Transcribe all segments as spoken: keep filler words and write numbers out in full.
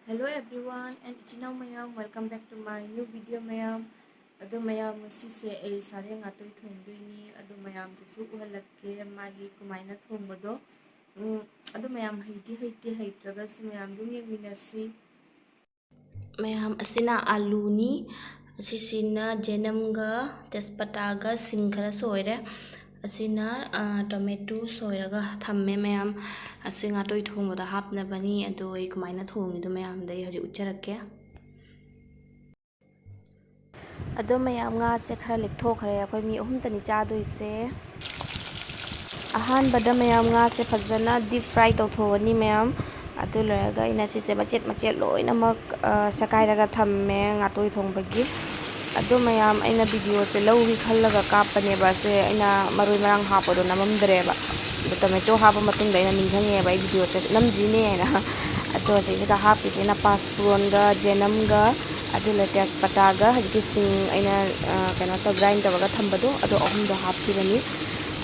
Hello everyone and ꯏꯆꯤꯟ ꯏꯅꯥꯎ ꯃꯌꯥꯝ, welcome back to my new video ꯃꯌꯥꯝ꯫ ꯑꯗꯣ ꯃꯌꯥꯝ, ꯉꯁꯤꯁꯦ ꯑꯩ ꯁꯥꯔꯦꯡ ꯉꯥꯇꯣꯏ ꯊꯣꯡꯗꯣꯏꯅꯤ꯫ ꯑꯗꯣ ꯃꯌꯥꯝꯗꯁꯨ ꯎꯍꯜꯂꯛꯀꯦ ꯃꯥꯒꯤ ꯀꯃꯥꯏꯅ ꯊꯣꯡꯕꯗꯣ꯫ ꯎꯝ, ꯑꯗꯣ ꯃꯌꯥꯝ, ꯍꯩꯗꯤ ꯍꯩꯇꯦ, ꯍꯩꯇ꯭ꯔꯒꯁꯨ ꯃꯌꯥꯝ ꯑꯗꯨꯝ ꯌꯦꯡꯃꯤꯟꯅꯁꯤ꯫ ꯃꯌꯥꯝ, ꯑꯁꯤꯅ ꯑꯂꯨꯅꯤ, ꯑꯁꯤꯁꯤꯅ ꯖꯦꯅꯝꯒ ꯇꯦꯖꯄꯇꯥꯒ ꯁꯤꯡ ꯈꯔ ꯁꯣꯏꯔꯦ꯫ ꯑꯁꯤꯅ, ꯑ, ꯇꯣꯃꯦꯇꯣ ꯁꯣꯏꯔꯒ ꯊꯝꯃꯦ ꯃꯌꯥꯝ꯫ ꯑꯁꯤ ꯉꯥꯇꯣꯏ ꯊꯣꯡꯕꯗ ꯍꯥꯞꯅꯕꯅꯤ꯫ ꯑꯗꯣ ꯑꯩ ꯀꯃꯥꯏꯅ ꯊꯣꯡꯉꯤꯗꯣ ꯃꯌꯥꯝꯗ ꯑꯩ ꯍꯧꯖꯤꯛ ꯎꯠꯆꯔꯛꯀꯦ꯫ ꯑꯗꯣ ꯃꯌꯥꯝ, ꯉꯥꯁꯦ ꯈꯔ ꯂꯦꯛꯊꯣꯛꯈ꯭ꯔꯦ꯫ ꯑꯩꯈꯣꯏ ꯃꯤ ꯑꯍꯨꯝꯇꯅꯤ ꯆꯥꯗꯣꯏꯁꯦ꯫ ꯑꯍꯥꯟꯕꯗ ꯃꯌꯥꯝ, ꯉꯥꯁꯦ ꯐꯖꯅ deep fry ꯇꯧꯊꯣꯛꯑꯅꯤ ꯃꯌꯥꯝ꯫ ꯑꯗꯨ ꯂꯣꯏꯔꯒ ꯑꯩꯅ ꯁꯤꯁꯦ ꯃꯆꯦꯠ ꯃꯆꯦꯠ ꯂꯣꯏꯅꯃꯛ, ꯑ, ꯁꯦꯒꯥꯏꯔꯒ ꯊꯝꯃꯦ ꯉꯥꯇꯣꯏ ꯊꯣꯡꯕꯒꯤ꯫ ꯑꯗꯣ ꯃꯌꯥꯝ, ꯑꯩꯅ videoꯁꯦ ꯂꯧꯒꯦ ꯈꯜꯂꯒ ꯀꯥꯞꯄꯅꯦꯕ꯫ ꯁꯦ ꯑꯩꯅ ꯃꯔꯣꯏ ꯃꯔꯥꯡ ꯍꯥꯞꯄꯗꯣ ꯅꯝꯃꯝꯗ꯭ꯔꯦꯕ꯫ ꯑꯗꯣ ꯇꯣꯃꯦꯇꯣ ꯍꯥꯞꯄ ꯃꯇꯨꯡꯗ ꯑꯩꯅ ꯅꯤꯡꯁꯤꯡꯉꯦꯕ ꯑꯩ videoꯁꯦ ꯅꯝꯗ꯭ꯔꯤꯅꯦ ꯍꯥꯏꯅ꯫ ꯑꯗꯣ ꯁꯤꯁꯤꯗ ꯍꯥꯞꯄꯤꯁꯤꯅ ꯄꯥꯁꯄꯨꯔꯣꯟꯒ ꯖꯦꯅꯝꯒ ꯑꯗꯨꯒ ꯇꯦꯖꯄꯇꯥꯒ ꯍꯧꯖꯤꯛꯀꯤ ꯁꯤꯡ ꯑꯩꯅ, ꯑ, ꯀꯩꯅꯣ ꯇꯧ-, grind ꯇꯧꯔꯒ ꯊꯝꯕꯗꯣ, ꯑꯗꯣ ꯑꯍꯨꯝꯗꯣ ꯍꯥꯞꯈꯤꯕꯅꯤ꯫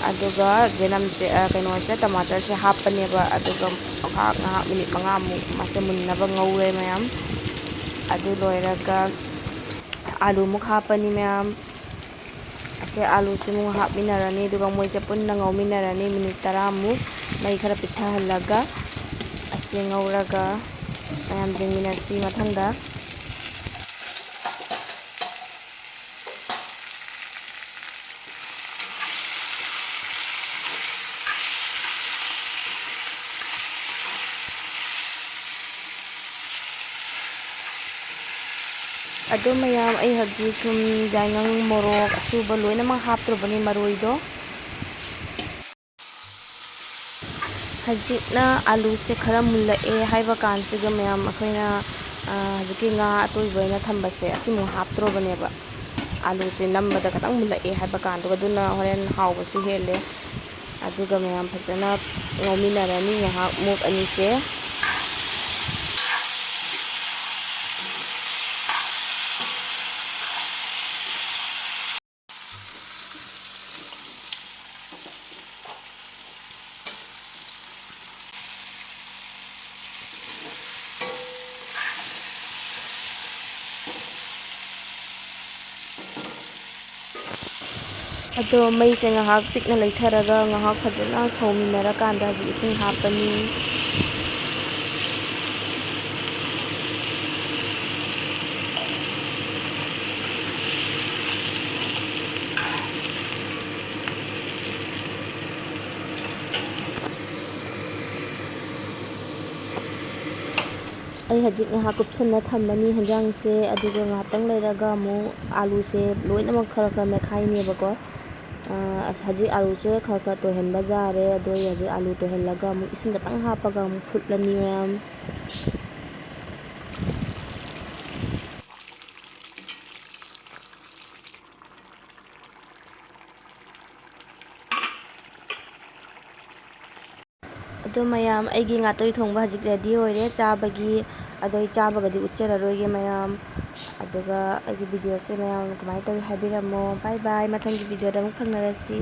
ꯑꯗꯨꯒ ꯖꯦꯅꯝꯁꯦ, ꯑ, ꯀꯩꯅꯣꯁꯦ, ꯇꯃꯥꯇꯔꯁꯦ ꯍꯥꯞꯄꯅꯦꯕ꯫ ꯑꯗꯨꯒ ꯉꯥꯏꯍꯥꯛ, ꯉꯥꯏꯍꯥꯛ minute ꯃꯉꯥꯃꯨꯛ ꯃꯥꯁꯦ ꯃꯨꯟꯅꯕ ꯉꯧꯔꯦ ꯃꯌꯥꯝ꯫ ꯑꯗꯨ ꯂꯣꯏꯔꯒ ꯑꯂꯨꯃꯨꯛ ꯍꯥꯞꯄꯅꯤ ꯃꯌꯥꯝ꯫ ꯑꯁꯦ ꯑꯂꯨꯁꯤꯃꯨꯛ ꯍꯥꯞꯃꯤꯟꯅꯔꯅꯤ, ꯑꯗꯨꯒ ꯃꯣꯏꯁꯦ ꯄꯨꯟꯅ ꯉꯧꯃꯤꯟꯅꯔꯅꯤ minute ꯇꯔꯥꯃꯨꯛ꯫ ꯃꯩ ꯈꯔ ꯄꯤꯛꯊꯍꯜꯂꯒ ꯑꯁꯦ ꯉꯧꯔꯒ ꯃꯌꯥꯝ ꯌꯦꯡꯃꯤꯟꯅꯁꯤ ꯃꯊꯪꯗ꯫ ꯑꯗꯣ ꯃꯌꯥꯝ, ꯑꯩ ꯍꯧꯖꯤꯛ ꯊꯨꯝ, ꯌꯥꯏꯉꯪ, ꯃꯣꯔꯣꯛ ꯑꯁꯨꯕ ꯂꯣꯏꯅꯃꯛ ꯍꯥꯞꯇ꯭ꯔꯕꯅꯤ ꯃꯔꯣꯏꯗꯣ꯫ ꯍꯧꯖꯤꯛꯅ ꯑꯂꯨꯁꯦ ꯈꯔ ꯃꯨꯜꯂꯛꯑꯦ ꯍꯥꯏꯕ ꯀꯥꯟꯁꯤꯗ ꯃꯌꯥꯝ, ꯑꯩꯈꯣꯏꯅ, ꯑ, ꯍꯧꯖꯤꯛꯀꯤ ꯉꯥ ꯑꯇꯣꯏꯕ ꯑꯣꯏꯅ ꯊꯝꯕꯁꯦ ꯑꯁꯤꯃꯨꯛ ꯍꯥꯞꯇ꯭ꯔꯣꯕꯅꯦꯕ꯫ ꯑꯂꯨꯁꯦ ꯅꯝꯕꯗ ꯈꯤꯇꯪ ꯃꯨꯜꯂꯛꯑꯦ ꯍꯥꯏꯕ ꯀꯥꯟꯗꯨꯒ, ꯑꯗꯨꯅ ꯍꯣꯔꯦꯟ ꯍꯥꯎꯕꯁꯨ ꯍꯦꯜꯂꯦ꯫ ꯑꯗꯨꯒ ꯃꯌꯥꯝ ꯐꯖꯅ ꯉꯧꯃꯤꯟꯅꯔꯅꯤ ꯉꯥꯏꯍꯥꯛ ꯃꯨꯛ ꯑꯅꯤꯁꯦ꯫ ꯑꯗꯣ ꯃꯩꯁꯦ ꯉꯥꯏꯍꯥꯛ ꯄꯤꯛꯅ ꯂꯩꯊꯔꯒ ꯉꯥꯏꯍꯥꯛ ꯐꯖꯅ ꯁꯧꯃꯤꯟꯅꯔꯀꯥꯟꯗ ꯍꯧꯖꯤꯛ ꯏꯁꯤꯡ ꯍꯥꯞꯄꯅꯤ꯫ ꯑꯩ ꯍꯧꯖꯤꯛ ꯉꯥꯏꯍꯥꯛ ꯀꯨꯞꯁꯟꯅ ꯊꯝꯃꯅꯤ ꯍꯦꯟꯖꯥꯡꯁꯦ, ꯑꯗꯨꯒ ꯉꯥꯏꯍꯥꯛꯇꯪ ꯂꯩꯔꯒ ꯑꯃꯨꯛ ꯑꯥꯂꯨꯁꯦ ꯂꯣꯏꯅꯃꯛ ꯈꯔ ꯈꯔ ꯃꯦꯠꯈꯥꯏꯅꯦꯕꯀꯣ꯫ ꯑ, ꯑꯁ, ꯍꯧꯖꯤꯛ ꯑꯥꯂꯨꯁꯦ ꯈꯔ ꯈꯔ ꯇꯣꯏꯍꯟꯕ ꯌꯥꯔꯦ꯫ ꯑꯗꯣ ꯑꯩ ꯍꯧꯖꯤꯛ ꯑꯥꯂꯨ ꯇꯣꯏꯍꯜꯂꯒ ꯑꯃꯨꯛ ꯏꯁꯤꯡ ꯈꯤꯇꯪ ꯍꯥꯞꯄꯒ ꯑꯃꯨꯛ ꯐꯨꯠꯂꯅꯤ ꯃꯌꯥꯝ꯫ ꯑꯗꯣ ꯃꯌꯥꯝ, ꯑꯩꯒꯤ ꯉꯥꯇꯣꯏ ꯊꯣꯡꯕ ꯍꯧꯖꯤꯛ ready ꯑꯣꯏꯔꯦ ꯆꯥꯕꯒꯤ꯫ ꯑꯗꯣ ꯑꯩ ꯆꯥꯕꯒꯗꯤ ꯎꯠꯆꯔꯔꯣꯏꯒꯦ ꯃꯌꯥꯝ꯫ ꯑꯗꯨꯒ ꯑꯩꯒꯤ videoꯁꯦ ꯃꯌꯥꯝ ꯀꯃꯥꯏꯅ ꯇꯧꯏ ꯍꯥꯏꯕꯤꯔꯝꯃꯣ꯫ Bye bye, ꯃꯊꯪꯒꯤ videoꯗ ꯑꯃꯨꯛ ꯐꯪꯅꯔꯁꯤ꯫